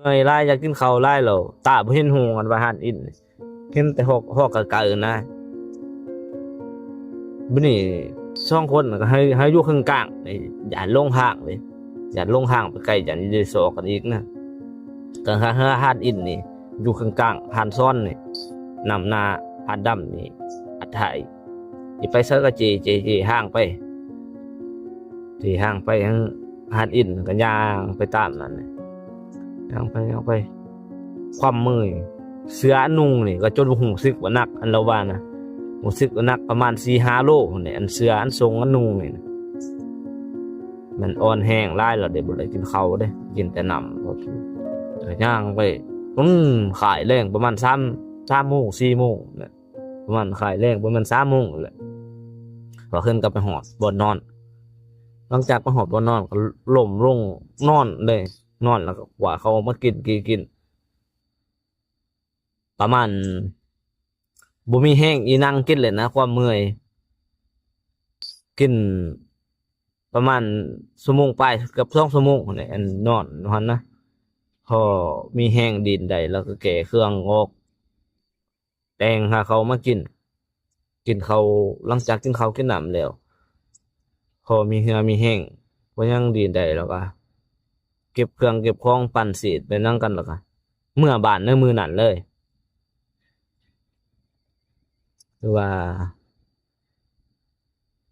ເມື່ອຍຫຼາຍ ຢາກກິນເຂົ້າຫຼາຍແລ້ວ ຕາບໍ່ເຫັນຫຸ່ງ ອັນວ່າຮ້ານອິນ ເຫັນແຕ່ຮອກ ຮອກໄກໆນະ. ບັດນີ້ສອງຄົນກໍໃຫ້ ໃຫ້ຢູ່ເຄິ່ງກາງນີ້ ຢ້ານຫຼົງທາງເດ້ ຢ້ານຫຼົງທາງໄປໄກ ຢ້ານໄດ້ຊອກກັນອີກນະ. ກໍຫາ ຫາຮ້ານອິນນີ້ຢູ່ເຄິ່ງກາງ ຮ້ານຊອນນີ້ ນຳໜ້າຮ້ານດຳນີ້ ອັດທ້າຍ ຊິໄປໃສກໍເຈ ເຈ ເຈທາງໄປ ເຈທາງໄປທາງຮ້ານອິນ ກໍຍ່າງໄປຕາມນັ້ນ ຍ່າງໄປ ຍ່າງໄປ ຄວາມເມື່ອຍ ເສື້ອອັນນຸ່ງນີ້ກໍຈົນຮູ້ສຶກວ່າໜັກ ອັນລາວວ່ານະ ຮູ້ສຶກວ່າໜັກປະມານສີ່ຫ້າໂລພຸ້ນແຫຼະ ອັນເສື້ອອັນຊົງອັນນຸ່ງນີ້ນະ ມັນອ່ອນແຮງຫຼາຍແລ້ວເດ້ ບໍ່ໄດ້ກິນເຂົ້າເດ້ ກິນແຕ່ນ້ຳ ກໍຍ່າງໄປ ອືມ ຄ້າຍແລງປະມານສາມ ສາມໂມງ ສີ່ໂມງນະ ປະມານຄ້າຍແລງປະມານສາມໂມງນັ້ນແຫຼະ ພວກເພິ່ນກໍໄປຮອດບ່ອນນອນ. ຫຼັງຈາກໄປຮອດບ່ອນນອນກໍລົ້ມລົງນອນເລີຍ ນອນແລ້ວກໍກວາເຂົ້າມາກິນ ກິນ ກິນ ປະມານບໍ່ມີແຮງອີ່ນັ່ງກິນເລີຍນະ ຄວາມເມື່ອຍ ກິນປະມານຊົ່ວໂມງປາຍ ເກືອບສອງຊົ່ວໂມງຫັ້ນແຫຼະ ອັນນອນຢູ່ຫັ້ນນະ ພໍມີແຮງດິນໄດ້ ແລ້ວກໍແກ່ເຄື່ອງອອກ ແຕ່ງຫາເຂົ້າມາກິນ ກິນເຂົ້າ ຫຼັງຈາກກິນເຂົ້າກິນນ້ຳແລ້ວ ພໍມີເຫື່ອມີແຮງ ພໍຍັງດີນໄດ້ ແລ້ວກໍເກັບເຄື່ອງເກັບຂອງ ປັ່ນສີດໄປນຳກັນ ແລ້ວກໍເມືອບ້ານໃນມື້ນັ້ນເລີຍ ຄືວ່າ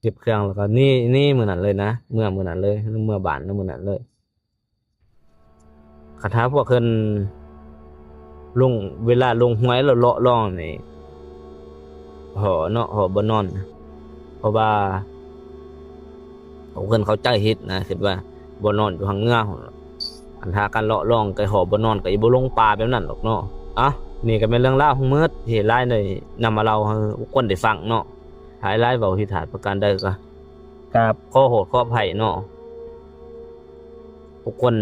ເກັບເຄື່ອງແລ້ວກໍໜີ ໜີມື້ນັ້ນເລີຍນະ ເມືອມື້ນັ້ນເລີຍ ເມືອບ້ານໃນມື້ນັ້ນເລີຍ. ຄັນຖ້າພວກເພິ່ນລົງ ເວລາລົງຫ້ວຍແລ້ວເລາະລ່ອງນີ້ ຫໍເນາະ ຫໍບໍ່ນອນ ເພາະວ່າພວກເພິ່ນເຂົ້າໃຈຜິດນະ ຄິດວ່າບໍ່ນອນຢູ່ທາງເໜືອພຸ້ນ ອັນຖ້າກັນເລາະລ່ອງໄກ ຫໍບໍ່ນອນ ກໍຊິບໍ່ຫຼົງປ່າແບບນັ້ນດອກເນາະ. ເອົ້າ ນີ້ກໍແມ່ນເລື່ອງລາວທັງໝົດທີ່ຫຼາຍໄດ້ນຳມາເລົ່າໃຫ້ທຸກຄົນໄດ້ຟັງເນາະ. ຫຼາຍໆເວົ້າຜິດພາດປະການໃດກໍ ກາບຂໍໂທດຂໍອະໄພເນາະ ທຸກຄົນ